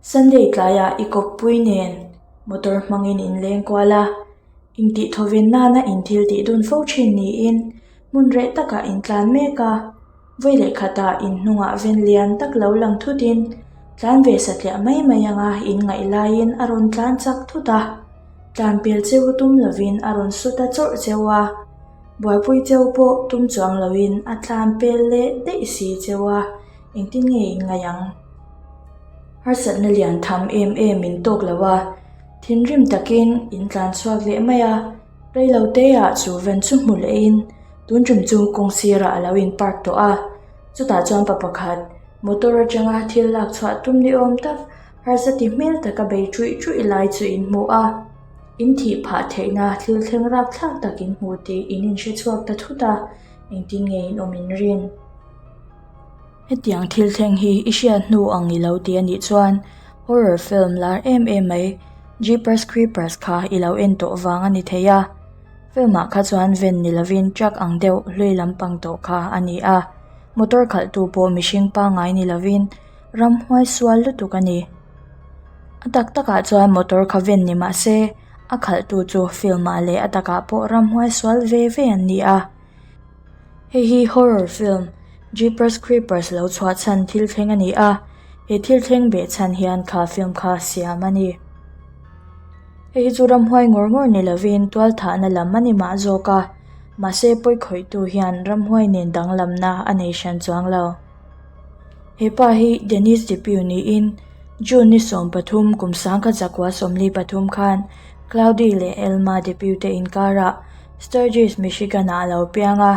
Sunday tlaiah i kawppui nen motor hmangin in leng kual a, intih thawven nana in thil tih dun fo thin niin hmun reh takah in tlan mek a, vawi leh khatah in hnungah ven lian tak lo lang thutin tlan ve satliah mai mai anga in ngaih laiin a rawn tlan chak thut a, tlan pel cheu tum lovin a rawn su ta chawrh cheu a, buaipui cheu pawh tum chuang loin a tlan pel leh daih si cheu a, engtin nge in ngaih ang? Harsatna lian tham em em in tawk lo a, thinrim takin in tlan chhuak leh mai a, reilo te ah chu ven chu hmu leh in tun tum chu kawng sirah a lo in park tawh a, chutah chuan pa pakhat motor atanga thil lak chhuah tum ni awm tak harsa ti hmel taka bei chuih chuih lai chu in hmu a, in thih phah theihna thil thleng rapthlak tak in hmu tih in inhre chhuak ta thut a, engtin nge in awm in rin? Hetiang thil thleng hi i hriat hnu ang i lo ti a nih chuan horror film lar em em mai Jeepers Creepers kha i lo en tawh vang a ni thei a. Film ah kha chuan ven ni lovin truck ang deuh hlui lampang tawh kha a ni a. Motor khalhtu pawh mihring pangngai ni lovin ramhuai sual lutuk a ni. A tak takah chuan motor kha ven ni mah se a khalhtu chu film ah leh a takah pawh ramhuai sual ve ve an ni a. Hei hi horror film Jeepers Creepers lo chhuah chhan thil thleng a ni a, he thil thleng beh chhan hian kha film kha siam a ni. Hei hi chu ramhuai ngawr ngawr ni lovin tualthahna lam a ni mah zawk a, mahse pawikhawihtu hian ramhuai nen danglamna a nei hran chuang lo. He pa hi Dennis DePue niin June ni 13 kum 1943 khan Claudie leh Elma DePue te inkarah Sturgis, Michigan-ah a lo piang a.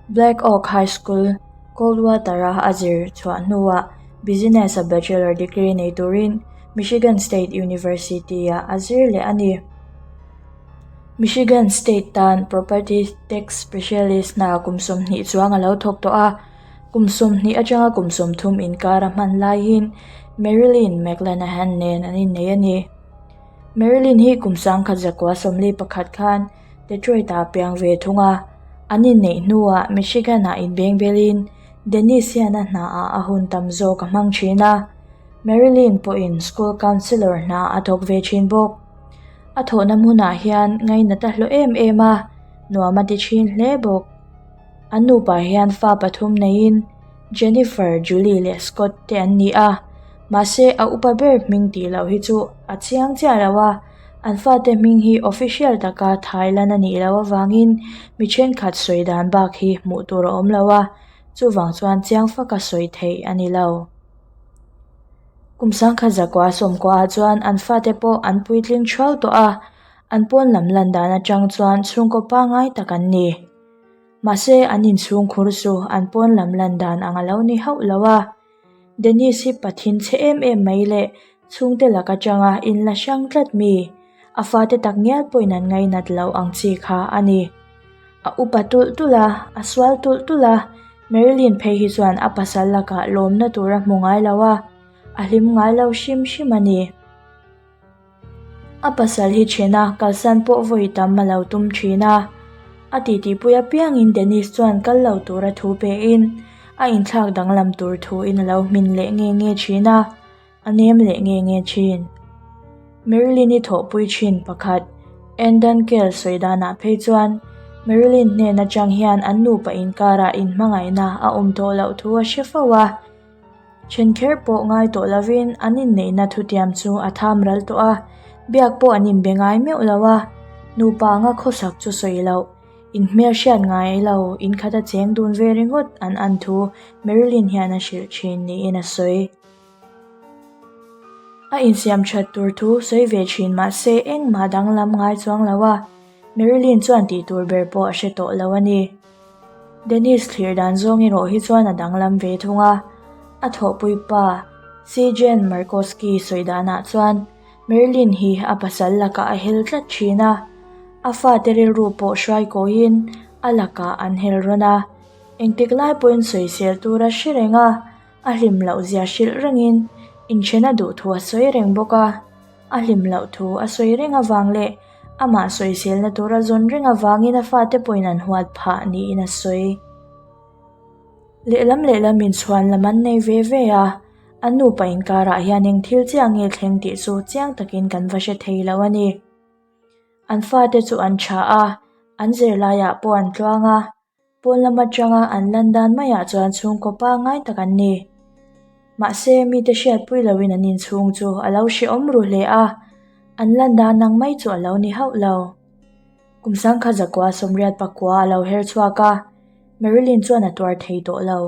Black Oak High School, Coldwater-a a zir chhuah hnuah Business-a Bachelor degree nei turin Michigan State University-ah a zir leh a ni. Michigan State tan Property Tax Specialist hna kum 20 chuang a lo thawk tawh a, kum 20 atanga kum 30 inkar a hman laiin Marilyn McLanahan nen an innei a ni. Marilyn hi kum 1941 khan Detroit-ah a piang ve thung a, an inneih hnuah Michigan-ah inbeng belin Dennis hian a hnaah a hun tam zawk a hmang thin a, Marilyn pawhin school counselor hna a thawk ve thin bawk. A thawhna hmunah hian ngainat a hlawh em em a, nuam a ti thin hle bawk. An nupa hian fa pathum neiin Jennifer, Julie leh Scott te an ni a, mahse a upa ber hming tih loh hi chu a chiang chiah lo a, an fate hming hi official taka thailan a nih loh avangin mi thenkhat sawi dan bak hi hmuh tur a awm lo a, chuvang chuan chiang faka sawi theih a ni lo. Kum 1990 ah chuan an fate pawh an puitling thuau tawh a, an pawn lam lan dan atang chuan chhungkaw pangngai tak an ni. Mahse an inchhung khur chu an pawn lam lan dan ang a lo ni hauh lo a. Dennis hi pathin chhe em em mai leh chhungte lak atanga inla hrang tlat mi, a fate tak ngial pawhin an ngainat loh ang chi kha a ni. A upa tulh tulh a, a sual tulh tulh a, Marilyn phei hi chuan a pasal lakah lawmna tur a hmu ngai lo a, a hlim ngai lo hrim hrim a ni. A pasal hi then a, kalsan pawh vawi tam a lo tum thin a. A titipui apiangin Dennis chuan kal lo tura thu pein a inthlak danglam tur thuin a lo hmin leh nge nge thin a, a nem leh nge nge thin. Marilyn-i thawhpui thin pakhat, Ann Dunkel sawi danah phei chuan Marilyn hnen atang hian an nupa inkarah inhmangaihna a awm tawh loh thu a hre fo a. Then kher pawh ngai tawh lovin an inneihna thutiam chu a tham ral tawh a, biak pawh an inbe ngai meuh lo a, nupa anga khawsak chu sawi loh, inhmel hriat ngai lo inkhat a cheng dun ve ringawt an an thu Marilyn hian a hrilh thin niin a sawi. A insiam that tur thu sawi ve thin mah se engmah danglam ngai chuang lo a, Marilyn chuan tih tur ber pawh a hre tawh lo a ni. Dennis thlir dan zawng erawh hi chuan a danglam ve thung a, a thawhpui pa Sejan Markowski sawi danah chuan Marilyn hi a pasal lakah a hel tlat thin a, a fate rilru pawh hruai kawiin a lakah an hel rawn a, engtik lai pawhin sawisel tur a hre reng a, a hlim loh zia hrilh rengin inthen a duh thu a sawi reng bawk a. A hlim loh thu a sawi reng avang leh amah sawiselna tur a zawn reng avangin a fate pawhin an huat phah niin a sawi. Lehlam lehlam inchhuan lam an nei ve ve a, An nupa inkarah hian eng thil chiah nge thleng tih chu chiang takin kan va hre thei lo a ni. An fate chu an tha a, an zirlaiah pawh an tluang a, pawn lam atanga an lan dan maiah chuan chhungkaw pangngai tak an ni. Mahse, mite hriatpui loin an inchhung chu a lo hrehawm ru hle a, an lan dan ang mai chu a lo ni hauh lo. Kum sangkhat zakua 80 pakua a lo her chhuak a, Marilyn chuan a tuar thei tawh lo.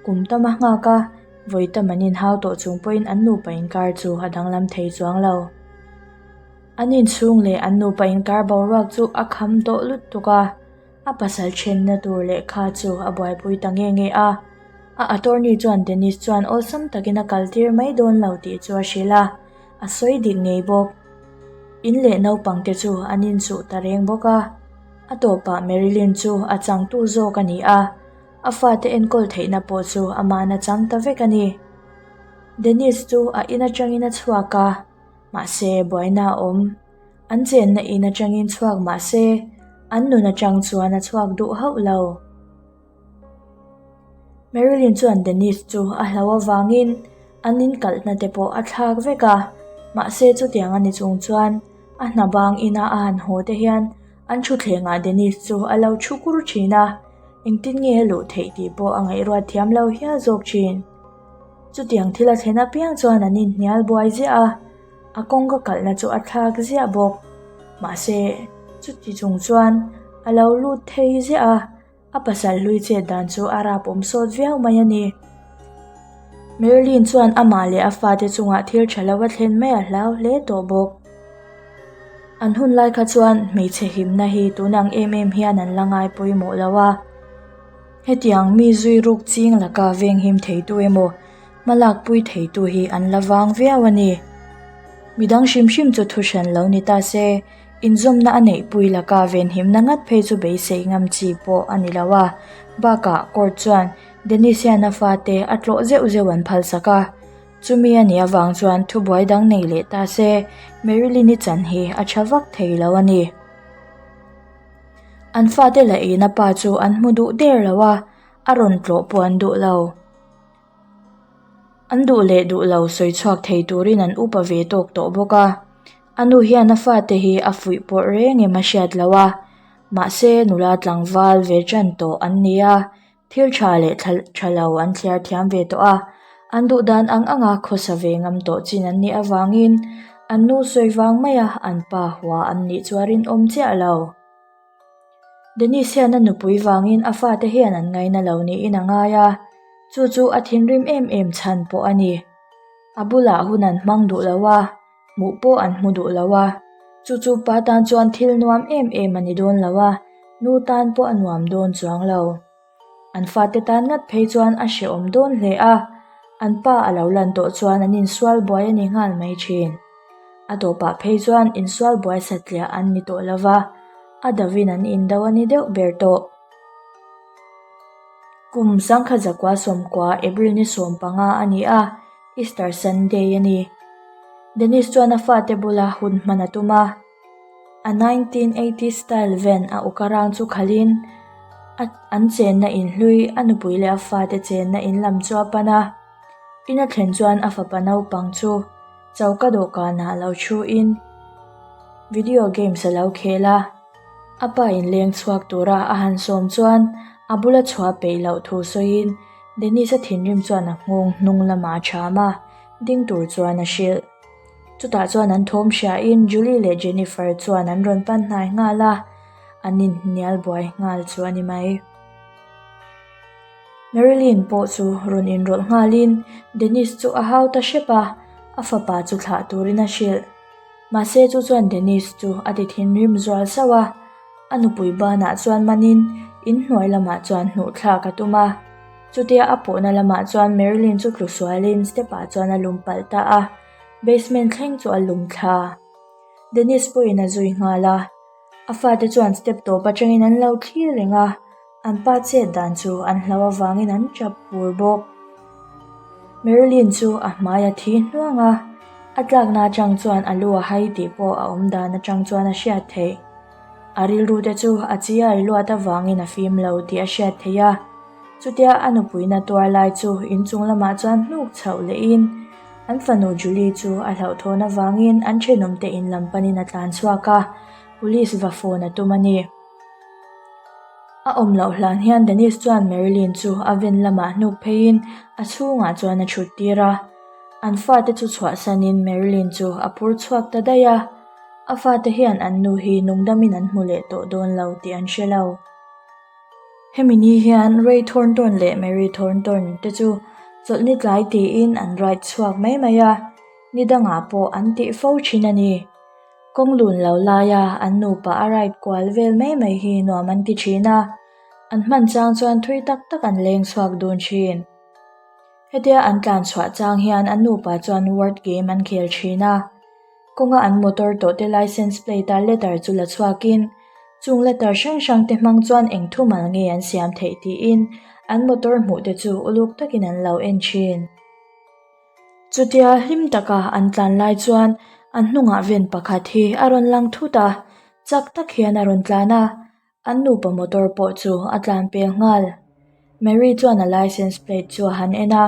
Kum tam a nghak a, vawi tam an inhau tawh chung pawhin an nupa inkar chu a danglam thei chuang lo. An inchhung leh an nupa inkar boruak chu a kham tawh lutuk a, a pasal thenna tur lehkha chu a buaipui ta nge nge a. A attorney chuan Dennis chuan awlsam takin a kaltir mai dawn lo tih chu a hrilh a, a sawi dik ngei bawk. In leh naupangte chu an inchuh ta reng bawk a. A tawpah Marilyn chu a changtu zawk a ni a, a fate enkawl theihna pawh chu ama'n a chang ta vek a ni. Dennis chu a in atangin a chhuak a, mahse buaina a awm. An chenna in atangin chhuak mahse an nun atang chuan a chhuak duh hauh lo. Marilyn chuan Dennis chu a hlau avangin an inkalhna te pawh a thlak vek a, mahse chutiang a ni chung chuan a hna bang ina a han haw te hian an thutthlengah Dennis chu a lo thu kur thin a, engtin nge a luh theih tih pawh a ngaihruat thiam lo hial zawk thin. Chutiang thil a thlen apiang chuan an inhnial buai ziah a, a kawngka kalhna chu a thlak ziah bawk. Mahse chuti chung chuan a lo lut thei ziah a. A pasal hlui chet dan chu a rap awm sawt viau mai a ni. Marilyn chuan amah leh a fate chungah thil tha lo a thlen mai a hlau hle tawh bawk. An hun lai kha chuan hmeichhe himna hi tun ang em em hian an la ngai pawimawh lo a. Hetiang mi zui ruk ching laka venghim theitu emaw hma lakpui theitu hi an la vang viau a ni. Midang hrim hrim chu thu hran lo ni ta se. Inzawmna a neihpui laka venhimna ngat phei chu beisei ngam chi pawh a ni lo a, bakah court chuan Dennis hian a fate a tlawh zeuh zeuh an phalsak a, chumi a nih avang chuan thubuai dang nei leh ta se Marilyn-i chan hi a tha vak thei lo a ni. An fate la eina pa chu an hmu duh der lo a, a rawn tlawh pawh an duh lo. An duh leh duh lo sawi chhuak thei turin an upa ve tawk tawh bawk a. A nu hian a fate hi a fuih pawh reng em a hriat loh a, mahse nula tlangval ve tan tawh an ni a, thil tha leh tha lo an thliar thiam ve tawh a, an duh dan ang anga khawsa ve ngam tawh chin an nih avangin an nu sawi vang maia an pa hua an nih chu a rinawm chiah lo. Dennis hian a nupui vangin a fate hian an ngaina lo niin a ngai a, chu chu a thinrim em em chhan pawh a ni. A bulah hun an hmang duh lo a, hmuh pawh an hmu duh lo a, chu chu pa tan chuan thil nuam em em a ni dawn lo a, nu tan pawh a nuam dawn chuang lo. An fate tan ngat phei chuan a hrehawm dawn hle a, an pa a lo lan tawh chuan an insual buai a ni nghal mai thin. A tawpah phei chuan insual buai satliah an ni tawh lo va, a dovin an indo a ni deuh ber tawh. Kum sangkhat zakua sawmkua April ni 15 a ni a, Easter Sunday a ni. Dennis chuan a fate bula hun hman a tum a. A 1980 style van a uk arang chu khalhin a an chenna in hlui a nupui leh a fate chenna in lam chu a pan a. In a thlen chuan a fapa naupang chu choka dawhkanah lo thu in video games a lo khel a. A pa in leng chhuak tura a han sawm chuan a bula chhuah peih loh thu sawiin Dennis-a thinrim chuan a nghawng hnung lamah a cham a, ding tur chuan a hrilh. Chutah chuan an thawm hriain Julie leh Jennifer chuan an rawn pan hnai nghal a, an inhnial buai nghal chu a ni mai. Marilyn pawh chu rawn inrawlh nghalin Dennis chu a hau ta hrep a, a fapa chu thlah turin a hrilh. Mahse chu chuan Dennis chu a ti thinrim zual sauh a, a nupui banah chuan manin inhnuai lamah chuan hnuh thlak a tum a. Chutia a pawhna lamah chuan Marilyn chu tlu sualin step ah chuan a lum palh ta a, basement thleng chu a lum thla. Dennis pawhin a zui nghal a, a fate chuan step tawp atangin an lo thlir reng a, an pa chet dan chu an hlau avangin an tap pur bawk. Marilyn chu a hmai a thi hnuang a, a tlakna atang chuan a lu a hai tih pawh a awm dan atang chuan a hriat theih. A rilru te chu a chiai luat avangin a fim lo tih a hriat theih a. Chutia a nupui na tuar lai chu inchung lamah chuan hnuk chhoh lehin an fanu Julie chu a hlauhthawn avangin an thenawmte in lam panin a tlan chhuak a, police va phone a tum a ni. A awm loh hlan hian Dennis chuan Marilyn chu a ven lamah hnuk pheiin a chhungah chuan a thut tir a. An fate chu chhuahsanin Marilyn chu a phur chhuak ta daih a. A fate hian an nu hi nungdamin an hmu leh tawh dawn lo tih an hre lo. Hemi ni hian Ray Thornton leh Mary Thornton te chu chawlhni tlai tiin an ride chhuak mai mai a, ni dangah pawh an tih fo thin a ni. Kawng lun lo laia an nupa a ride kual vel mai mai hi nuam an ti thin a, an hman chang chuan thui tak tak an leng chhuak dun thin. Hetia an tlan chhuah chang hian an nupa chuan word game an khel thin a. Kawnga an motor tawh te licence plate a letter chu la chhuakin chung letter hrang hrang te hmang chuan eng thumal nge an siam theih tiin an motor hmuh te chu uluk takin an lo en thin. Chutia hlim taka an tlan lai chuan an hnungah ven pakhat hi a rawn lang thut a, chak tak hian a rawn tlan a, an nupa motor pawh chu a tlan pel nghal. Mary chuan a licence plate chu a han en a,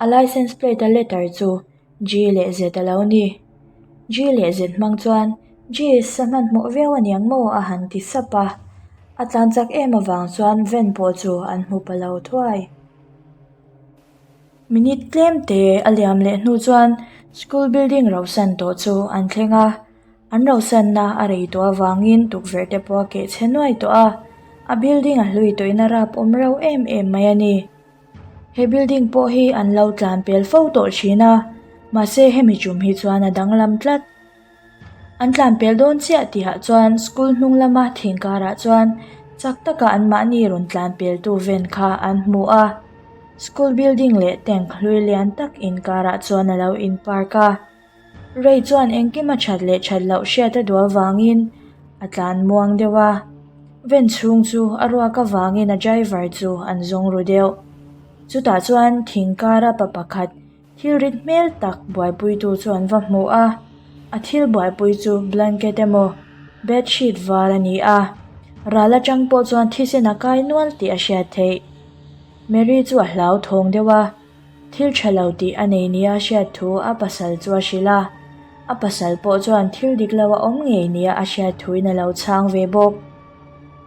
a licence plate a letter chu G leh Z a lo ni. G leh Z hmang chuan Jeez a hmanhmawh viau aniang maw a han ti sap a, a tlan chak em avang chuan van pawh chu an hmu pa lo thuai. Minute tlem te a liam leh hnu chuan school building rauhsan tawh chu an thleng a, an rauhsanna a rei tawh avangin tukverh te pawh a keh chhe nuai tawh a, a building a hlui tawhin a rap awm reuh em em mai a ni. He building pawh hi an lo tlan pel fo tawh thin a, mahse hemi tum hi chuan a danglam tlat. An tlan pel dawn chiah tihah chuan school hnung lama thing karah chuan chak taka anmahni rawn tlan peltu ven kha an hmu a. School building leh tank hlui lian tak inkarah chuan a lo in park a. Ray chuan engkim a that leh that loh hriat a duh avangin a tlan muang deuh a. Ven chhung chu a ruak avangin a driver chu an zawng ru deuh. Chutah chuan thing kara pa pakhat Thil rit hmel tak buaipuitu chu an va hmu a, a thil buaipui chu blanket emaw bed sheet var a ni a, ral atang pawh chuan thisen a kai nual tih a hriat theih. Mary chu a hlauthawng deuh a, thil tha lo tih a nei nia hriat thu a pasal chu a hrilh a, a pasal pawh chuan thil dik lo a awm ngei nia a hriat thuin a lo chhang ve bawk.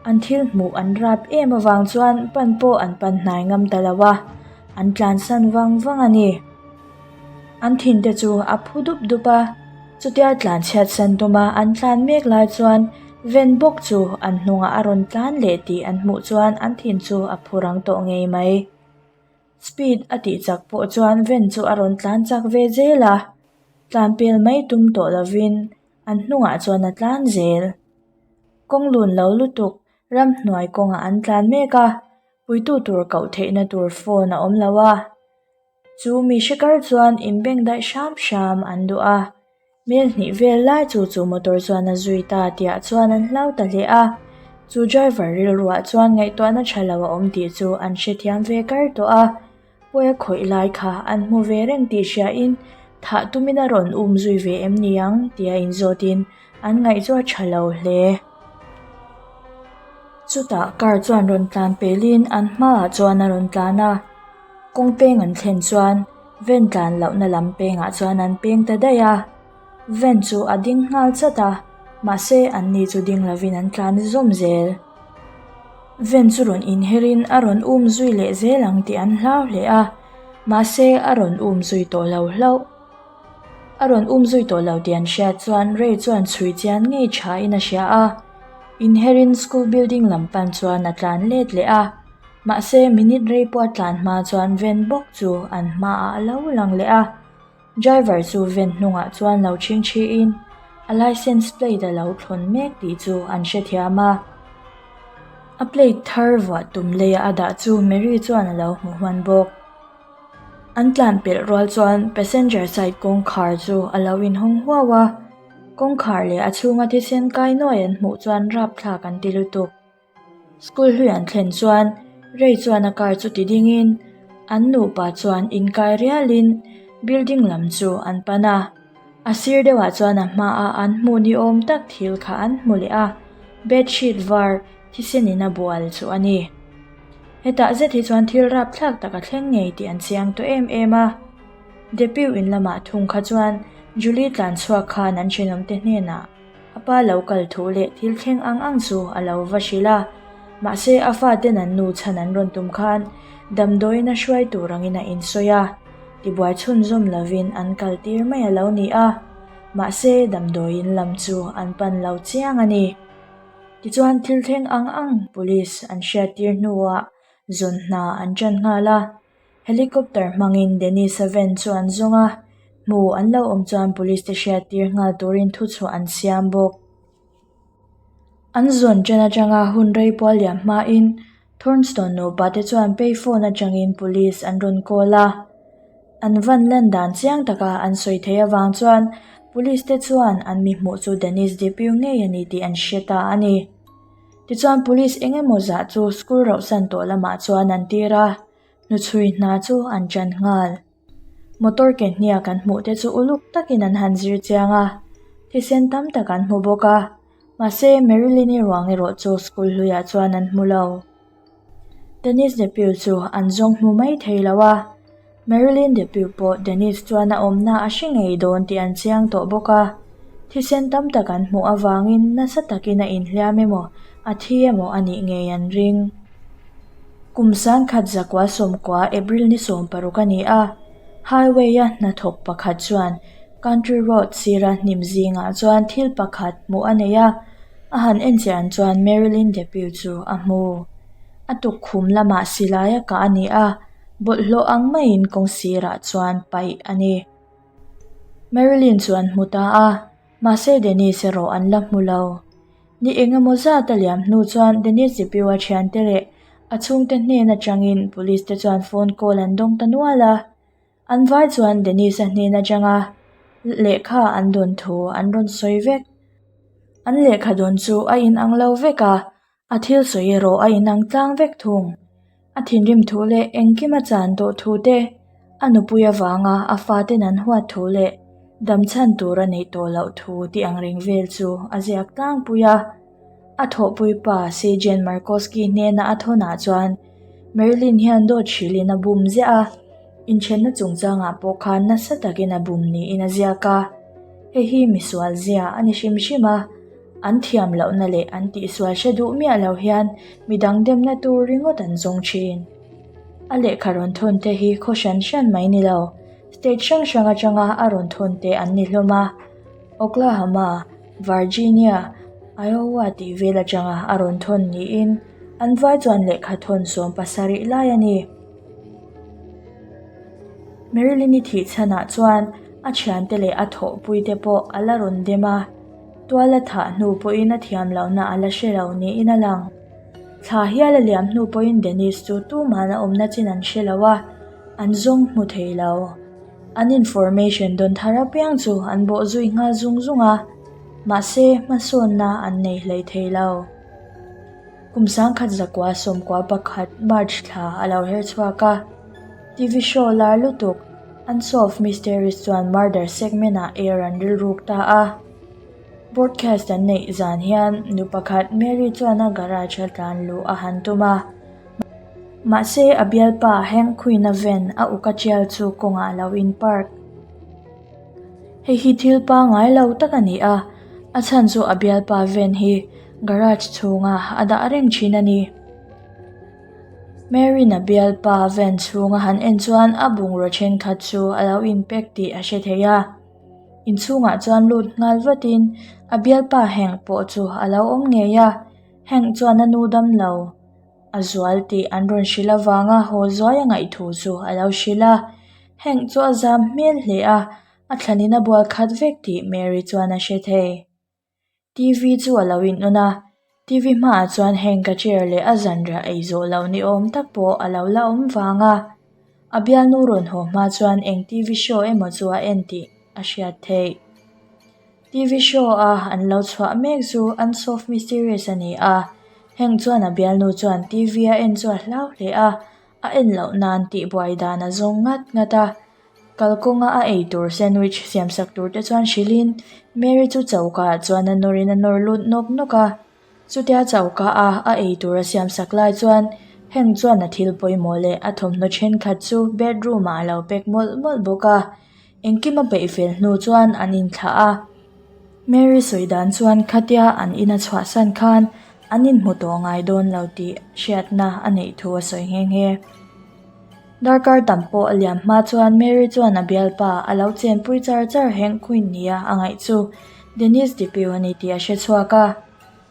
An thil hmuh an rap em avang chuan pan pawh an pan hnai ngam ta lo a, an tlansan vang vang a ni. An thin te chu a phu dup dup a, chutia tlan chhiat san tuma an tlan mek lai chuan ven bawk chu an hnungah a rawn tlan leh tih an hmuh chuan an thin chu a phu rang tawh ngei mai. Speed a tih chak pawh chuan ven chu a rawn tlan chak ve zel a, tlan pel mai tum tawh lovin an hnungah chuan a tlan zel. Kawng lun lo lutuk ramhnuai kawngah an tlan mek a, puitu tur koh theihna tur phone a awm lo a. Chu mi hre kar chuan inbeng daih hram hram an duh a, mel hnih vel lai chu chu motor chuan a zui ta tihah chuan an hlau ta hle a. Chu driver rilruah chuan ngaihtuahna tha lo a awm tih chu an hrethiam ve kar tawh a. Pawi a khawih lai kha an hmu ve reng tih hriain thah tumin a rawn um zui ve em ni ang tia inzawtin an ngaih chu a tha lo hle. Chutah car chuan rawn tlan pelin an hmaah chuan a rawn tlan a, kawng peng an thlen chuan van tlan lohna lam pengah chuan an peng ta daih a, van chu a ding nghal chat a, mahse anni chu ding lovin an tlan zawm zel. Van chu rawn inherin a rawn um zui leh zel ang tih an hlau hle a, mahse a rawn um zui tawh lo hlauh. A rawn um zui tawh lo tih an hriat chuan Ray chuan chhui chian ngei thain a hria a, inherin school building lam pan chuan a tlan let leh a, mahse minute rei pawh a tlan hma chuan van bawk chu an hmaah a lo lang leh a. Driver chu van hnungah chuan lo chhingchhiin a licence plate a lo thlawn mek tih chu an hrethiam a. A plate thar vuah tum leia a dah chu Mary chuan a lo hmu hman bawk. An tlan pelh rual chuan passenger side kawngkhar chu a lo inhawng huau a, kawngkhar leh a chhunga thisen kai nuai an hmuh chuan rapthlak an ti lutuk. School hlui an thlen chuan Ray chuan a car chu ti dingin an nupa chuan inkai rialin building lam chu an pan a. A sir deuhah chuan a hmaah an hmuh ni awm tak thil kha an hmu leh a, bedsheet var thisen in a bual chu a ni. Hetah zet hi chuan thil rapthlak tak a thleng ngei tih an chiang tawh em em a. Depew in lamah thung kha chuan Julie tlan chhuak khan an thenawmte hnenah a pa lo kal thu leh thil thleng ang ang chu a lo va hrilh a. Mahse a faten an nu chhan an rawn tum khan damdawiin a hruai tur angin a insawi a, tibuai chhunzawm lovin an kal tir mai a lo ni a. Mahse damdawiin lam chu an pan lo chiang a ni. Tichuan thil thleng ang ang police an hriattir hnuah zawn hna an ṭan nghal a, helicopter hmangin Dennis-a van chu an zawng a, hmu an lo awm chuan police te hriattir nghal turin thuchhuah an siam bawk. An zawn ṭan aṭanga hun rei pual liam hmain Thornstone nupa te chuan payphone aṭangin police an rawn call a, an van lan dan chiang taka an sawi theih avang chuan police te chuan an mi hmuh chu Dennis Depew ngei a ni tih an hre ta a ni. Tichuan police eng emaw zah chu school rauhsan tawh lamah chuan an tir a, hnuchhui hna chu an ṭan nghal. Motor ke hniak an hmuh te chu uluk takin an han zir chiang a, thisen tam tak an hmu bawk a. Mahse, Marilyn-i ruang erawh chu school hluiah chuan an hmu lo. Dennis Depew chu an zawng hmu mai thei lo a, Marilyn Depew pawh Dennis chuan a awmna a hre ngei dawn tih an chiang tawh bawk a. Thisen tam tak an hmuh avangin nasa takin a inhliam emaw, a thi emaw a nih ngei an ring. Kum sangkhat zakua sawmkua April ni 16 a ni a, highway-a hnathawk pakhat chuan Country Road sira hnim zingah chuan thil pakhat hmuh a nei a, a han en chian chuan Marilyn Depew chu a hmu. A tukkhum lamah silai a kah a ni a, bawlhhlawh ang maiin kawng sirah chuan paih a ni. Marilyn chu an hmu ta a, mahse Denise erawh an la hmu lo. Ni eng emaw zat a liam hnu chuan Denise Depew-a thiante leh a chhungte hnen atangin police te chuan phone call an dawng ta nual a. An vai chuan Dennis-a hnen atanga lehkha an dawn thu an rawn sawi vek. An lehkha dawn chu a inang lo vek a, a thil sawi erawh a inang tlang vek thung. A thinrim thu leh engkim a chan tawh thu te, a nupui avanga a faten an huat thu leh damchhan tur a neih tawh loh thu tih ang reng vel chu a ziak tlangpui a. A thawhpui pa Sejen Markowski hnena a thawnah chuan Marilyn hian dawt hrilhin a bum ziah a, inthenna chungchangah pawh khan nasa takin a bum niin a ziak a. Hei hi misual zia a ni hrim hrim a, an thiam lohna leh an tihsual hre duh miah lo hian midang demna tur ringawt an zawng thin. A lehkha rawn thawn te hi khaw hran hran mai ni lo, state hrang hrang atanga a rawn thawn te an ni hlawm a. Oklahoma. Virginia, Iowa tih vel atanga a rawn thawn niin an vai chuan lehkha thawn 70 lai a ni. Marilyn-i thih chhanah chuan a thiante leh a thawhpuite pawh a la rawn dem a, tual a thah hnu pawhin a thiam lohna a la hre lo niin a lang. Thla hial a liam hnu pawhin Dennis chu tuman a awmna chin an hre lo a, an zawng hmu thei lo. An information dawn thar apiang chu an bawh zui nghal zung zung a, mahse hmasawnna an nei hlei thei lo. Kum 1991 March thla a lo her chhuak a, TV show lar lutuk Unsolved Mysteries chuan murder segment-ah air an rilruk ta a. Broadcast an neih zan hian nu pakhat Mary chuan a garage-a tlan luh a han tum a. Mahse a bialpa Hank Quinn-a van a uk a tial chu kawngah lo in park. Hei hi thil pangngai lo tak a ni a, a chhan chu a bialpa van hi garage chhunga a dah reng thin a ni. Mary'n a bialpa van chhunga han en chuan a bungraw thenkhat chu a lo in pack tih a hre thei a. Inchhungah chuan lut nghal vatin a bialpa Hank pawh chu a lo awm ngei a, Hank chuan a nu dam lo. A zual tih an rawn hrilh avanga haw zuai a ngaih thu chu a lo hrilh a. Hank chu a zam hmel hle a, a thlanin a bual khat vek tih Mary chuan a hre thei. TV chu a lo in on a, TV hmaah chuan Hank-a chair leh a zanriah ei zawh loh ni awm tak pawh a lo la awm vang a. A bialnu rawn haw hma chuan eng TV show emaw chu a en tih a hriat theih. TV show a an lo chhuah mek chu Unsolved Mysteries a ni a, heng chuan a bialnu chuan TV a en chu a hlau hle a, a en loh nan tihbuai dan a zawng ngat ngat a. Kalkawnga a ei tur sandwich siamsak tur te chuan hrilhin Mary chu choka ah chuan a nawrin a nawr lut nawk nawk a. Chutia choka a a ei tur a siamsak lai chuan Hank chuan a thil pawimawh leh a thawmhnaw thenkhat chu bedroom ah a lo pack mawlh mawlh bawk a. Engkim a peih fel hnu chuan an inthlah a. Mary sawi dan chuan khatia an ina chhuahsan khan an inhmu tawh ngai dawn lo tih hriatna a neih thu a sawi nghe nghe. Darkar tam pawh a liam hma chuan Mary chuan a bialpa a lo chenpui char char Hank Quinn nia a ngaih chu Dennis Depew a ni tih a hre chhuak a.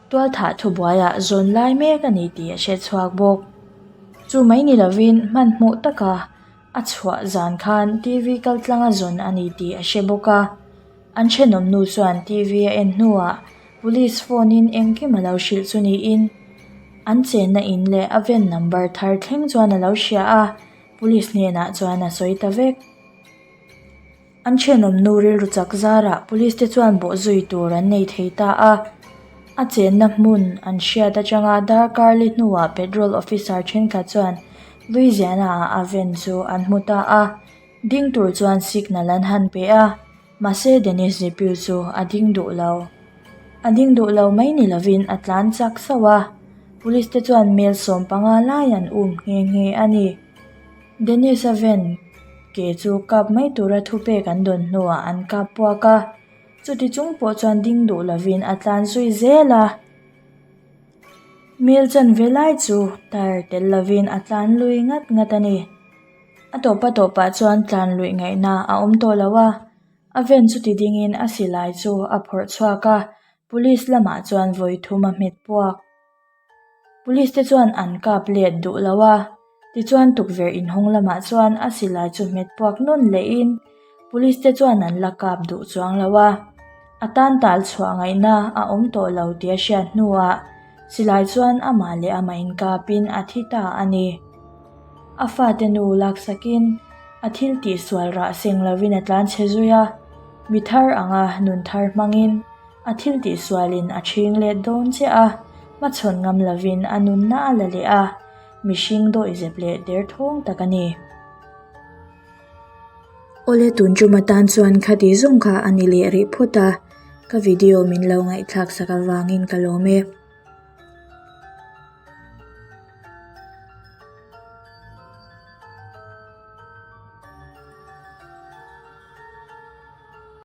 Tualthah thubuaiah zawn lai mek a ni tih a hre chhuak bawk. Chu mai ni lovin hmanhmawh taka a chhuah zan khan TV kaltlanga zawn a ni tih a hre bawk a. An thenawm nu chuan TV a en hnuah police phone in engkim a lo hrilh chu niin an chenna in leh a ven number thar thleng chuan a lo hria a, police hnenah chuan a sawi ta vek. An thenawm nu rilru chak zarah police te chuan bawhzui tur an nei thei ta a, a chenna hmun an hriat atanga darkar li hnuah patrol officer thenkhat chuan Louisiana ah a ven chu an hmu ta a. Ding tur chuan signal an han pe a, mahse Dennis Depew chu a ding duh lo. A ding duh lo mai ni lovin a tlan chak sauh a, police te chuan mel 15 lai an um nghe nghe a ni. Dennis-a van ke chu kap mai tura thupek an dawn hnuah an kap puak a, chuti chung pawh chuan ding duh lovin a tlan zui zel a. Mel chanve lai chu tyre tel lovin a tlan lui ngat ngat a ni. A tawpa tawpah chuan tlan luih ngaihna a awm tawh lo a, a van chu ti dingin a silai chu a phawrh chhuak a, police lamah chuan vawi thum a hmet puak. Police te chuan an kap let duh lo a, tichuan tukverh inhawng lamah chuan a silai chu hmet puak nawn lehin police te chuan an la kap duh chuang lo a, a tan tal chhuah ngaihna a awm tawh lo tih a hriat hnuah silai chuan amah leh amah inkapin a thi ta a ni. A fate nu laksakin a thil tihsual rah seng lovin a tlanchhe zui a, mi thar anga nun thar hmangin a thil tihsualin a ṭhing let dawn chiah a, hmachhawn ngam lovin a nunna a la leh a, mihring dawihzep leh derthawng tak a ni. Awle tun tum atan chuan khati zawng kha a ni leh rih phawt a, ka video min lo ngaihthlak sak avangin ka lawm e.